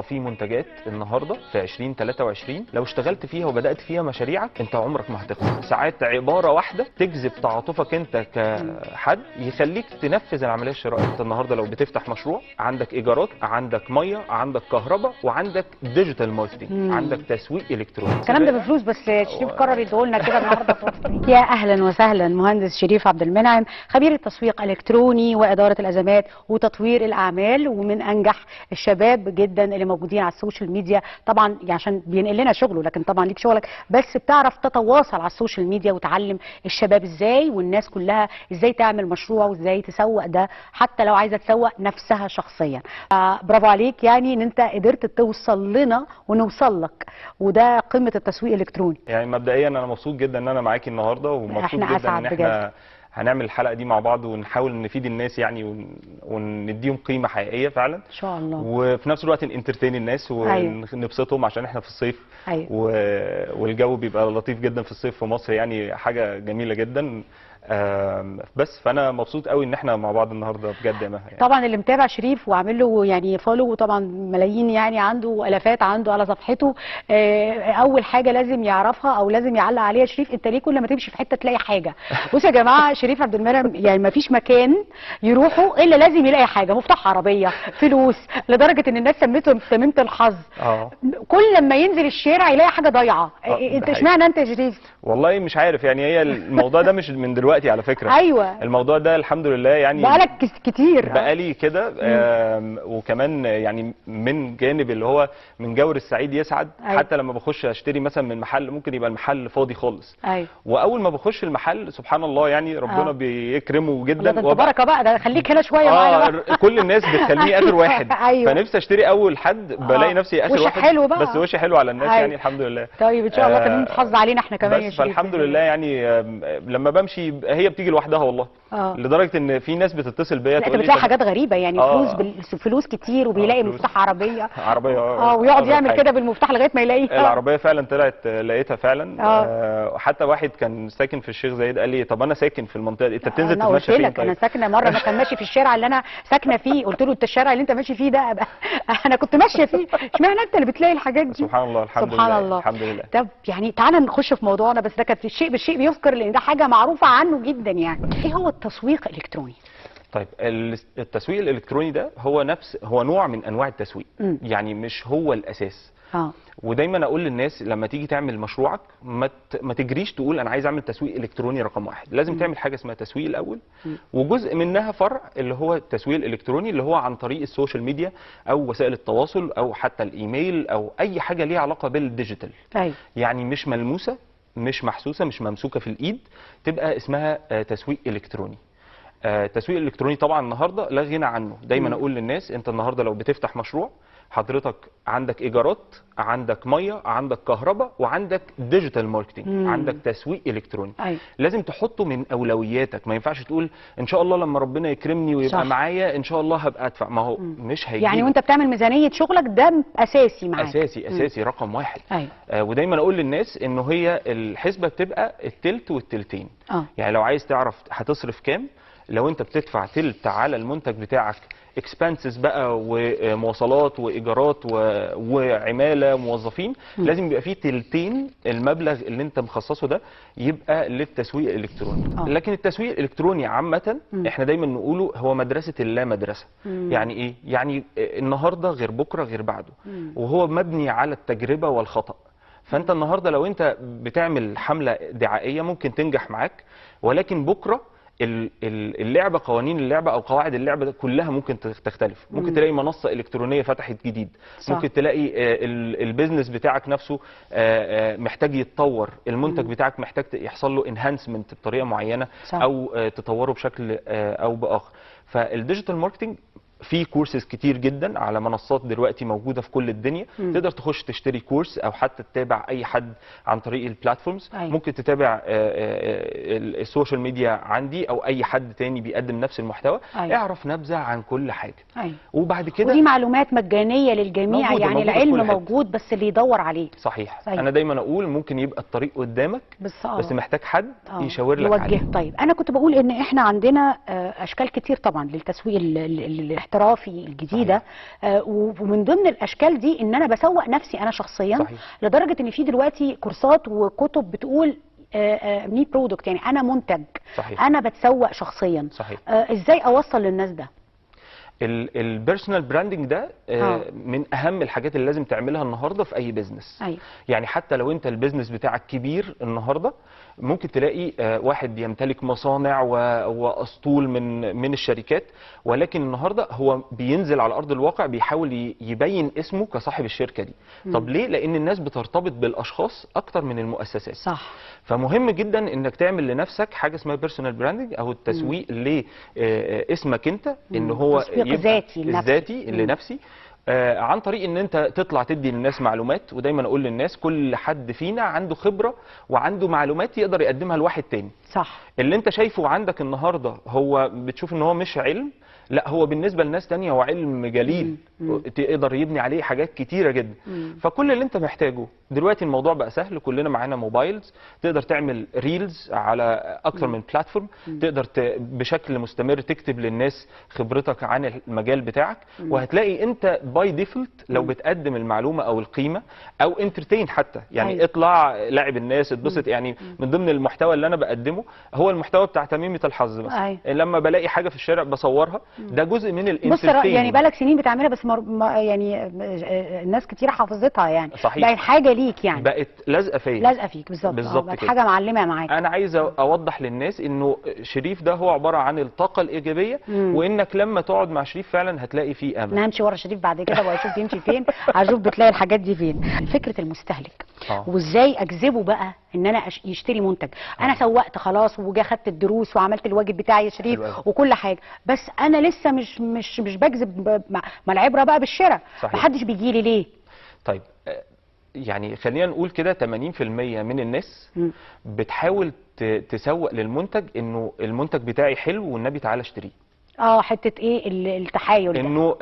في منتجات النهارده في 2023 لو اشتغلت فيها وبدات فيها مشاريعك انت عمرك ما هتخسر. ساعات عبارة واحدة تجذب تعاطفك انت كحد يخليك تنفذ العملية الشرائية. انت النهارده لو بتفتح مشروع عندك ايجارات، عندك مية، عندك كهرباء، وعندك digital marketing، عندك تسويق الكتروني. الكلام ده بفلوس، بس شريف قرر يديهولنا كده النهارده. يا اهلا وسهلا مهندس شريف عبد المنعم، خبير التسويق الالكتروني واداره الازمات وتطوير الاعمال، ومن انجح الشباب جدا اللي موجودين على ال social media. طبعا يعني عشان بينقل لنا شغله، لكن طبعا ليك شغلك، بس بتعرف تتواصل على ال social media وتعلم الشباب ازاي والناس كلها ازاي تعمل مشروع وازاي تسوق ده، حتى لو عايزه تسوق نفسها شخصيا. برافو عليك، يعني ان انت قدرت توصل لنا ونوصل لك، وده قمة التسويق الالكتروني. يعني مبدئيا انا مبسوط جدا ان انا معاكي النهارده، ومبسوط جدا ان احنا هنعمل الحلقة دي مع بعض ونحاول نفيد الناس يعني ونديهم قيمة حقيقية فعلا ان شاء الله، وفي نفس الوقت ن entertain الناس ونبسطهم عشان احنا في الصيف. أيوة. والجو بيبقى لطيف جدا في الصيف في مصر، يعني حاجة جميلة جدا. بس فانا مبسوط قوي ان احنا مع بعض النهارده بجد يا مها. يعني طبعا اللي متابع شريف وعامل له يعني follow، وطبعا ملايين يعني عنده، الافات عنده على صفحته، اول حاجة لازم يعرفها او لازم يعلق عليها شريف، انت ليه كل ما تمشي في حتة تلاقي حاجة؟ بصوا يا جماعة، شريف عبد المنعم يعني ما فيش مكان يروحوا الا لازم يلاقي حاجة، مفتاح عربية، فلوس، لدرجة ان الناس سميته تميمه الحظ. كل لما ينزل الشارع يلاقي حاجة ضايعة. انت اشمعنى انت يا شريف؟ والله مش عارف يعني، هي الموضوع ده مش من دلوقتي على فكرة. ايوه، الموضوع ده الحمد لله يعني بقالك كتير، بقالي كده. وكمان يعني من جانب اللي هو من جور السعيد يسعد. أيوة. حتى لما بخش اشتري مثلا من محل، ممكن يبقى المحل فاضي خالص. أيوة. واول ما بخش المحل سبحان الله يعني ربنا بيكرمه جدا. ده انت بركة بقى، ده خليك هنا شوية معانا. كل الناس بتخليني اخر واحد. أيوة. فنفسي اشتري اول حد، بلاقي نفسي اخر واحد. حلو بقى، بس وشي حلو على الناس. أيوة. يعني الحمد لله. طيب ان شاء الله تمام، تحافظ علينا احنا كمان. بس فالحمد لله يعني لما بمشي هي بتيجي لوحدها والله. لدرجة ان في ناس بتتصل بيا تقول لي بتلاقي حاجات غريبة يعني، فلوس فلوس كتير، وبيلاقي مفتاح عربية ويقعد يعمل كده بالمفتاح لغاية ما يلاقيها. العربية فعلا طلعت، لقيتها فعلا. حتى واحد كان ساكن في الشيخ زايد قال لي طب انا ساكن في المنطقة دي، انت بتنزل تتمشى فين؟ طيب انا ساكنة، مرة ما كان ماشي في الشارع اللي انا ساكنة فيه، قلت له انت الشارع اللي انت ماشي فيه ده انا كنت ماشية فيه، اشمعنى انت اللي بتلاقي الحاجات دي؟ سبحان الله، الحمد لله. الله، الحمد لله. طب يعني تعالى نخش في موضوعنا، بس ده كانت الشيء بالشيء بيذكر لان ده حاجة معروفة عنه جدا. يعني ايه هو التسويق الالكتروني؟ طيب التسويق الالكتروني ده هو نفس، هو نوع من انواع التسويق. يعني مش هو الاساس. ودايما اقول للناس لما تيجي تعمل مشروعك ما تجريش تقول انا عايز اعمل تسويق الكتروني رقم واحد. لازم تعمل حاجة اسمها تسويق الاول، وجزء منها فرع اللي هو التسويق الالكتروني، اللي هو عن طريق ال social media او وسائل التواصل او حتى الايميل او اي حاجة ليها علاقة بال digital. أيوة. يعني مش ملموسة، مش محسوسة، مش ممسوكه في الايد، تبقى اسمها تسويق الكتروني. التسويق الالكتروني طبعا النهارده لا غنى عنه. دايما اقول للناس انت النهارده لو بتفتح مشروع حضرتك عندك ايجارات، عندك مية، عندك كهرباء، وعندك digital marketing، عندك تسويق الكتروني. أيوة. لازم تحطه من اولوياتك. ما ينفعش تقول ان شاء الله لما ربنا يكرمني ويبقى معايا ان شاء الله هبقى ادفع. ما هو مش هيجي. يعني وانت بتعمل ميزانية شغلك ده اساسي معاك، اساسي اساسي رقم واحد. أيوة. ودايما اقول للناس انه هي الحسبة بتبقى التلت والتلتين. يعني لو عايز تعرف هتصرف كام، لو انت بتدفع تلت على المنتج بتاعك expenses بقى ومواصلات وايجارات وعماله موظفين، لازم يبقى فيه تلتين المبلغ اللي انت مخصصة ده يبقى للتسويق الالكتروني. لكن التسويق الالكتروني عامة احنا دايما نقوله هو مدرسه اللا مدرسه. يعني ايه؟ يعني النهارده غير بكره غير بعده، وهو مبني على التجربة والخطأ. فانت النهارده لو انت بتعمل حمله دعائيه ممكن تنجح معاك، ولكن بكره اللعبة، قوانين اللعبة او قواعد اللعبة كلها ممكن تختلف. ممكن تلاقي منصة الكترونية فتحت جديد. صح. ممكن تلاقي ال business بتاعك نفسه محتاج يتطور، المنتج بتاعك محتاج يحصل له enhancement بطريقة معينة. صح. او تطوره بشكل او باخر. فال digital marketing في كورسز كتير جدا على منصات دلوقتي موجودة في كل الدنيا. تقدر تخش تشتري كورس او حتى تتابع اي حد عن طريق ال platforms. أيوة. ممكن تتابع ال social media عندي او اي حد تاني بيقدم نفس المحتوى. أيوة. اعرف نبذه عن كل حاجة. أيوة. وبعد كده ودي معلومات مجانية للجميع. موجودة، يعني موجودة في العلم كل حتة. موجود، بس اللي يدور عليه. صحيح. أيوة. انا دايما اقول ممكن يبقى الطريق قدامك بس بس محتاج حد يشاور لك عليه. يوجه. طيب انا كنت بقول ان احنا عندنا اشكال كتير طبعا للتسويق الاحترافي الجديدة. ومن ضمن الاشكال دي ان انا بسوق نفسي انا شخصيا. صحيح. لدرجة ان في دلوقتي كورسات وكتب بتقول me product، يعني انا منتج. صحيح. انا بتسوق شخصيا. صحيح. ازاي اوصل للناس ده؟ ال personal branding ده من اهم الحاجات اللي لازم تعملها النهارده في اي business. أيوة. يعني حتى لو انت ال business بتاعك كبير النهارده، ممكن تلاقي واحد يمتلك مصانع واسطول من الشركات، ولكن النهارده هو بينزل على ارض الواقع بيحاول يبين اسمه كصاحب الشركة دي. طب ليه؟ لان الناس بترتبط بالاشخاص اكتر من المؤسسات. صح. فمهم جدا انك تعمل لنفسك حاجة اسمها personal branding او التسويق لاسمك انت، ان هو تسويق ذاتي الذاتي لنفسي، عن طريق ان انت تطلع تدي للناس معلومات. ودايما اقول للناس كل حد فينا عنده خبرة وعنده معلومات يقدر يقدمها لواحد تاني. صح. اللي انت شايفه عندك النهارده هو بتشوف ان هو مش علم، لا هو بالنسبة لناس تانية هو علم جليل تقدر يبني عليه حاجات كتيرة جدا. فكل اللي انت محتاجه دلوقتي، الموضوع بقى سهل، كلنا معانا mobiles، تقدر تعمل reels على اكتر من platform، تقدر بشكل مستمر تكتب للناس خبرتك عن المجال بتاعك، وهتلاقي انت by default لو بتقدم المعلومة او القيمة او entertain حتى، يعني أيوة. اطلع لاعب الناس اتبسط. يعني من ضمن المحتوى اللي انا بقدمه هو المحتوى بتاع تميمة الحظ مثلا. أيوة. لما بلاقي حاجة في الشارع بصورها، ده جزء من ال entertain. بص يعني بقالك سنين بتعملها، بس يعني الناس كتير حافظتها يعني. صحيح. بقت حاجة ليك يعني، بقت لازقه فيا، لازقه فيك بالظبط. بالظبط بقت كده. حاجة معلمه معاك. انا عايز اوضح للناس انه شريف ده هو عبارة عن الطاقة الايجابية، وانك لما تقعد مع شريف فعلا هتلاقي فيه امل. انا همشي ورا شريف بعد كده واشوف يمشي فين، هشوف بتلاقي الحاجات دي فين. فكرة المستهلك وازاي اجذبه بقى ان انا يشتري منتج. انا سوقت خلاص وجا خدت الدروس وعملت الواجب بتاعي يا شريف وكل حاجة، بس انا لسه مش مش مش بجذب. ما العبرة بقى بالشراء، محدش بيجي لي ليه؟ طيب يعني خلينا نقول كده 80% من الناس بتحاول تسوق للمنتج انه المنتج بتاعي حلو والنبي تعالى اشتريه. حتة ايه التحايل ده؟ انه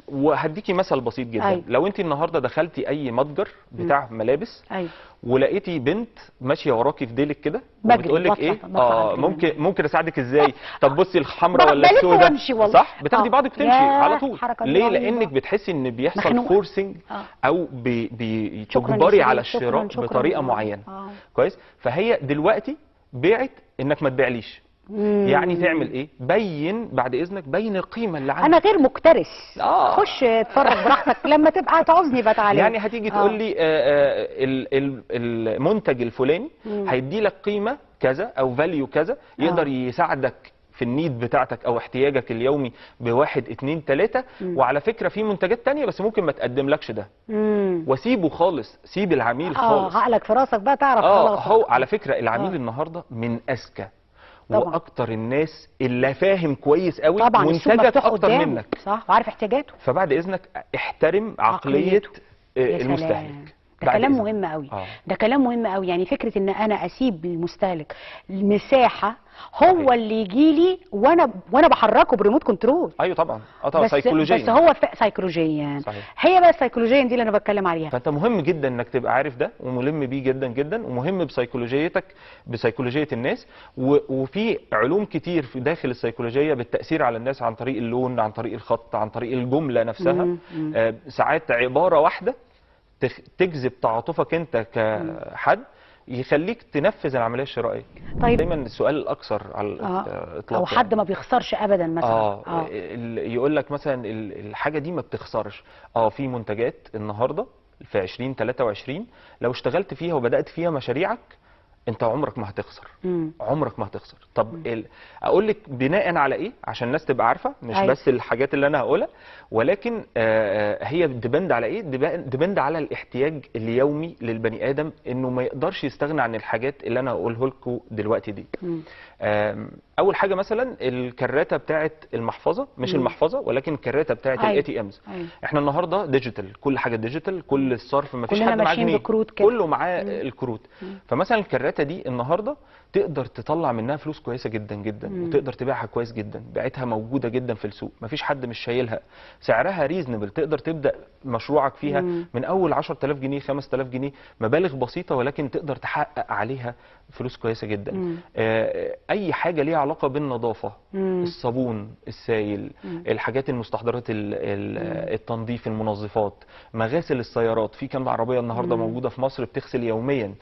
وهديكي مثل بسيط جدا. أيوة. لو انت النهارده دخلتي اي متجر بتاع ملابس، أيوة. ولقيتي بنت ماشية وراكي في ديلك كده وبتقول لك ايه، ممكن اساعدك ازاي؟ طب بصي الحمراء ولا السوداء؟ صح، بتاخدي بعضك وتمشي على طول. ليه؟ لانك بتحسي ان بيحصل forcing او بتجبري على الشراء بطريقة معينة. كويس. فهي دلوقتي بيعت انك ما تبيعليش. يعني تعمل ايه؟ بين بعد اذنك، بين القيمة اللي عندك. انا غير مكترث. خش اتفرج براحتك، لما تبقى تعوزني بتعالى. يعني هتيجي تقول لي المنتج الفلاني هيدي لك قيمة كذا او value كذا، يقدر يساعدك في ال need بتاعتك او احتياجك اليومي بواحد اتنين تلاتة. وعلى فكرة في منتجات تانية بس ممكن ما تقدملكش ده. وسيبه خالص، سيب العميل خالص. عقلك في راسك بقى تعرف خلاص. هو على فكرة العميل النهارده من اذكى واكتر الناس اللي فاهم كويس قوي منتجك اكتر منك. صح، وعارف احتياجاته. فبعد اذنك احترم عقلية المستهلك. ده كلام مهم قوي. ده كلام مهم قوي. يعني فكرة ان انا اسيب للمستهلك المساحة، هو اللي يجي لي وانا بحركة ب remote control. ايوه طبعا. طبعا سيكولوجيا. بس هو سيكولوجيا. هي بقى السيكولوجيا دي اللي انا بتكلم عليها. فانت مهم جدا انك تبقى عارف ده وملم بيه جدا جدا، ومهم بسيكولوجيتك، بسيكولوجيه الناس. وفي علوم كتير في داخل السيكولوجيه بالتاثير على الناس عن طريق اللون، عن طريق الخط، عن طريق الجملة نفسها. ساعات عبارة واحدة تجذب تعاطفك انت كحد يخليك تنفذ العملية الشرائية. طيب دايما السؤال الاكثر على الاطلاق، او حد ما بيخسرش ابدا مثلا، يقول لك مثلا الحاجة دي ما بتخسرش. في منتجات النهارده في 2023 لو اشتغلت فيها وبدات فيها مشاريعك انت عمرك ما هتخسر. عمرك ما هتخسر. طب اقول لك بناء على ايه عشان الناس تبقى عارفه، مش بس الحاجات اللي انا هقولها، ولكن هي depend على ايه؟ depend على الاحتياج اليومي للبني ادم، انه ما يقدرش يستغنى عن الحاجات اللي انا هقولها لكم دلوقتي دي. اول حاجة مثلا الكراته بتاعه المحفظة، مش المحفظة ولكن الكراته بتاعه ال ATMs. احنا النهارده digital، كل حاجة digital، كل الصرف ما فيش حد معاه جنيه، كله معاه الكروت. فمثلا الكراته دي النهارده تقدر تطلع منها فلوس كويسة جدا جدا، وتقدر تبيعها كويس جدا، بيعتها موجودة جدا في السوق، مفيش حد مش شايلها، سعرها reasonable، تقدر تبدا مشروعك فيها من اول 10000 جنيه 5000 جنيه، مبالغ بسيطة ولكن تقدر تحقق عليها فلوس كويسة جدا. اي حاجة ليها علاقة بالنظافة، الصابون السائل، الحاجات المستحضرات، التنظيف، المنظفات، مغاسل السيارات، في كام عربية النهارده موجودة في مصر بتغسل يوميا،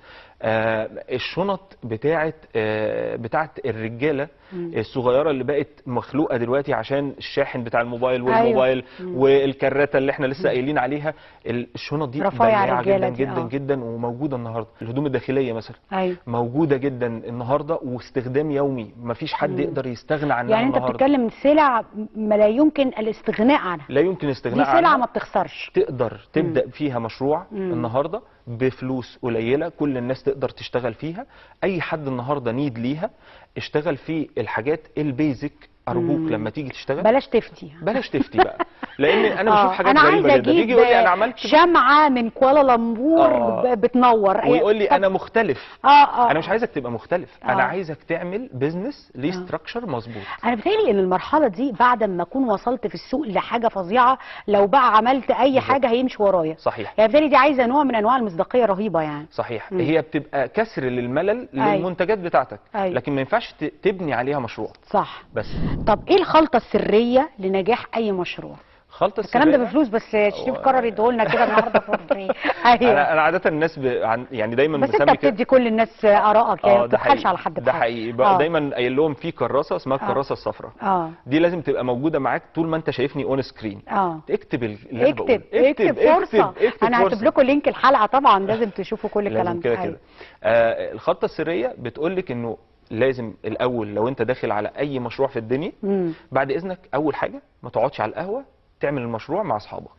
الشنط بتاعه الرجالة الصغيرة اللي بقت مخلوقه دلوقتي عشان الشاحن بتاع الموبايل والموبايل، أيوه. والكراته اللي احنا لسه قايلين عليها، الشنط دي بياعه جدا جدا جدا وموجودة النهارده. الهدوم الداخلية مثلا، أيوه. موجودة جدا النهارده واستخدام يومي، مفيش حد يقدر يستغنى عنها. يعني انت بتتكلم سلع ما لا يمكن الاستغناء عنها، لا يمكن الاستغناء عنها، دي سلعه ما بتخسرش، تقدر تبدا فيها مشروع النهارده بفلوس قليله، كل الناس تقدر تشتغل فيها، اي حد النهارده need ليها. اشتغل في الحاجات ال basic ارجوك، لما تيجي تشتغل بلاش تفتي، بلاش تفتي بقى، لان انا بشوف حاجات غريبة جدا. يجي يقول لي انا عملت شمعة من كوالالمبور بتنور، ويقول لي انا مختلف. انا مش عايزك تبقى مختلف، انا عايزك تعمل business ليه structure مظبوط. انا بتهيألي ان المرحلة دي بعد ما اكون وصلت في السوق لحاجة فظيعة، لو بقى عملت اي حاجة هيمشي ورايا. صحيح. يعني بتهيألي دي عايزه نوع من انواع المصداقية رهيبة يعني. صحيح. هي بتبقى كسر للملل للمنتجات بتاعتك، لكن ما ينفعش تبني عليها مشروع. صح. بس طب ايه الخلطة السرية لنجاح اي مشروع؟ خلطه السرية الكلام ده بفلوس، بس شريف قرر يديهولنا كده النهارده for free. ايوه. انا عادة الناس يعني دايما بس انت بتدي كل الناس ارائك يعني، ما بتبخلش على حد. ده حقيقي. دايما قايل لهم في كراسة اسمها الكراسة الصفراء، دي لازم تبقى موجودة معاك طول ما انت شايفني on screen. اكتب اللي انا بقوله، اكتب فرصة. انا هكتب لكم link الحلقة طبعا، لازم تشوفوا كل الكلام ده كده كده. الخلطة السرية بتقول لك انه لازم الاول لو انت داخل على اي مشروع في الدنيا، بعد اذنك اول حاجة ما تقعدش على القهوة، تعمل المشروع مع اصحابك.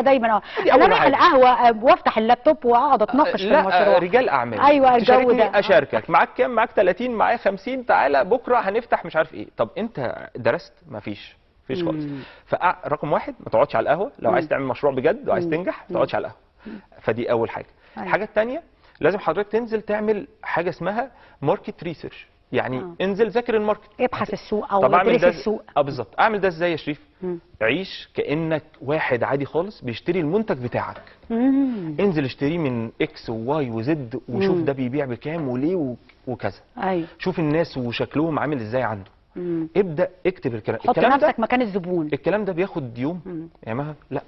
دايما انا اروح القهوة وافتح اللابتوب واقعد اتناقش في المشروع. رجال اعمال. ايوه الجو ده. اشاركك، معاك كام؟ معاك 30، معايا 50، تعالى بكره هنفتح مش عارف ايه. طب انت درست؟ مفيش خالص. فرقم واحد ما تقعدش على القهوة لو عايز تعمل مشروع بجد وعايز تنجح، ما تقعدش على القهوة. فدي اول حاجة. الحاجة الثانية لازم حضرتك تنزل تعمل حاجة اسمها market research، يعني انزل ذاكر ال market، ابحث السوق او ادرس السوق. بالظبط. اعمل ده ازاي يا شريف؟ عيش كانك واحد عادي خالص بيشتري المنتج بتاعك. انزل اشتريه من اكس وواي وزد، وشوف ده بيبيع بكام وليه وكذا. ايوه. شوف الناس وشكلهم عامل ازاي عنده. ابدا اكتب الكلام. حط نفسك مكان الزبون. الكلام ده بياخد يوم يا مها؟ لا،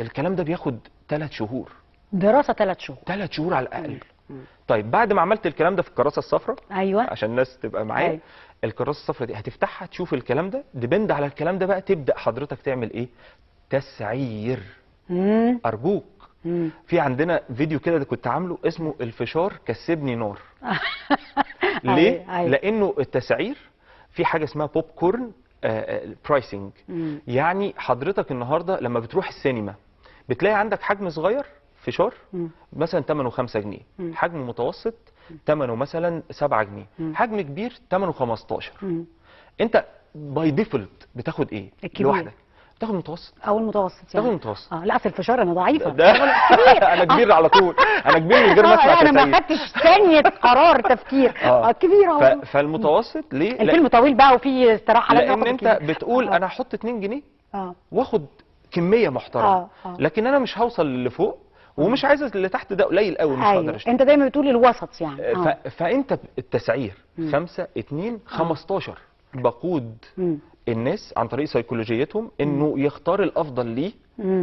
الكلام ده بياخد 3 شهور دراسة، 3 شهور، 3 شهور على الاقل. طيب بعد ما عملت الكلام ده في الكراسة الصفراء، ايوه، عشان الناس تبقى معايا، أيوة. الكراسة الصفراء دي هتفتحها تشوف الكلام ده، depend على الكلام ده بقى تبدا حضرتك تعمل ايه؟ تسعير. ارجوك. في عندنا فيديو كده كنت عامله اسمه الفشار كسبني نار. ليه؟ أيوة. لانه التسعير في حاجة اسمها popcorn pricing. يعني حضرتك النهارده لما بتروح السينما بتلاقي عندك حجم صغير فشار مثلا ثمنه 5 جنيه، حجم متوسط ثمنه مثلا 7 جنيه، حجم كبير ثمنه 15. انت by default بتاخد ايه؟ الكبير. لوحدك بتاخد متوسط او المتوسط يعني. تاخد متوسط. لا اصل الفشار انا ضعيفة ده انا كبير على طول، انا كبير من غير ما اسمع. انا ما خدتش ثانية قرار تفكير. كبير. فالمتوسط ليه؟ الفيلم طويل بقى وفيه استراحة، لان انت بتقول انا هحط 2 جنيه واخد كمية محترمه، لكن انا مش هوصل للي فوق ومش عايز اللي تحت ده قليل قوي، مش هقدر اشتري. انت دايما بتقول الوسط يعني. فانت التسعير 5 2 15 بقود الناس عن طريق سيكولوجيتهم انه يختار الافضل ليه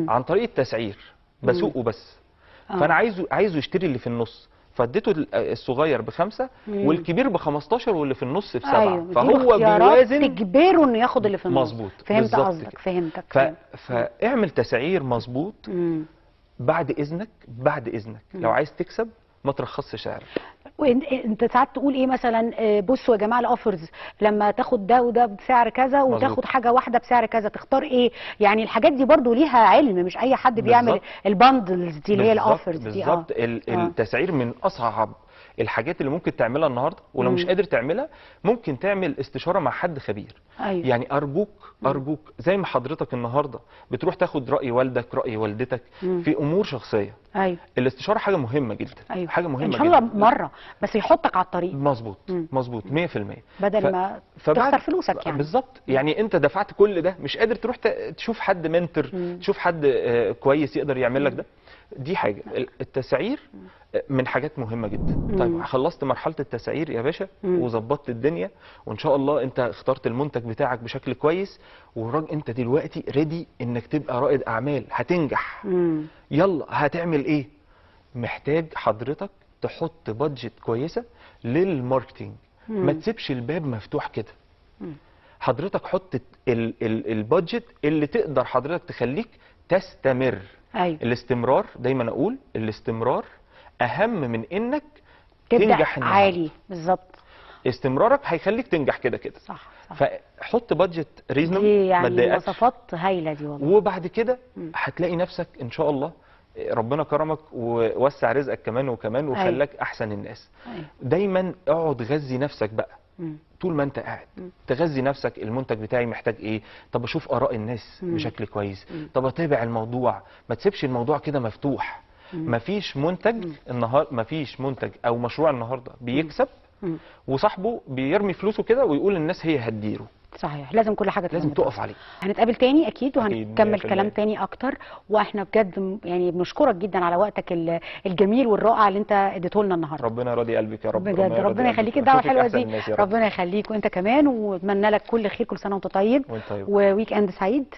عن طريق التسعير، بسوقه بس. فانا عايزه يشتري اللي في النص، فاديته الصغير ب5 والكبير ب15 واللي في النص ب7. أيوة. فهو بيوازن، تجبره انه ياخد اللي في النص. مظبوط. فهمت قصدك، فهمتك. فاعمل تسعير مظبوط. بعد اذنك، بعد اذنك لو عايز تكسب ما ترخصش سعرك. وانت ساعات تقول ايه مثلا؟ بصوا يا جماعة ال offers لما تاخد ده وده بسعر كذا وتاخد حاجة واحدة بسعر كذا، تختار ايه؟ يعني الحاجات دي برضو ليها علم، مش اي حد بيعمل ال bundles دي اللي هي ال offers دي. بالظبط. التسعير من اصعب الحاجات اللي ممكن تعملها النهارده، ولو مش قادر تعملها ممكن تعمل استشاره مع حد خبير. أيوة. يعني ارجوك زي ما حضرتك النهارده بتروح تاخد راي والدك، راي والدتك في امور شخصية. ايوه. الاستشارة حاجة مهمة جدا. أيوة. حاجة مهمة ان شاء الله جدا. مرة بس يحطك على الطريق. مظبوط. مظبوط 100%. بدل ما تخسر فلوسك يعني. بالظبط. يعني انت دفعت كل ده مش قادر تروح تشوف حد mentor، تشوف حد كويس يقدر يعمل لك ده. دي حاجة. التسعير من حاجات مهمة جدا. طيب خلصت مرحلة التسعير يا باشا وظبطت الدنيا، وان شاء الله انت اخترت المنتج بتاعك بشكل كويس، والراجل انت دلوقتي ready انك تبقى رائد اعمال، هتنجح. يلا هتعمل ايه؟ محتاج حضرتك تحط budget كويسة لل marketing. ما تسيبش الباب مفتوح كده. حضرتك حط ال budget اللي تقدر حضرتك تخليك تستمر. أيوة. الاستمرار، دايما اقول الاستمرار اهم من انك تنجح عالي. بالظبط. استمرارك هيخليك تنجح كده كده. صح. فحط budget reasonable، يعني مواصفات هايلة دي والله. وبعد كده هتلاقي نفسك ان شاء الله ربنا كرمك ووسع رزقك كمان وكمان وخلاك احسن الناس. أيوة. دايما اقعد غذي نفسك بقى. طول ما انت قاعد تغذي نفسك، المنتج بتاعي محتاج ايه، طب اشوف اراء الناس بشكل كويس، طب اتابع الموضوع، ما تسيبش الموضوع كده مفتوح. مفيش منتج النهار، مفيش منتج او مشروع النهارده بيكسب وصاحبه بيرمي فلوسه كده ويقول الناس هي هتديره. صحيح، لازم كل حاجة لازم تقف عليه. هنتقابل تاني اكيد وهنكمل كلام تاني اكتر، واحنا بجد يعني بنشكرك جدا على وقتك الجميل والرائع اللي انت اديته لنا النهارده. ربنا يرضي قلبك يا رب، بجد ربنا يخليك، الدعوة الحلوة دي ربنا يخليك وانت كمان، واتمنى لك كل خير، كل سنة وانت طيب، و weekend سعيد.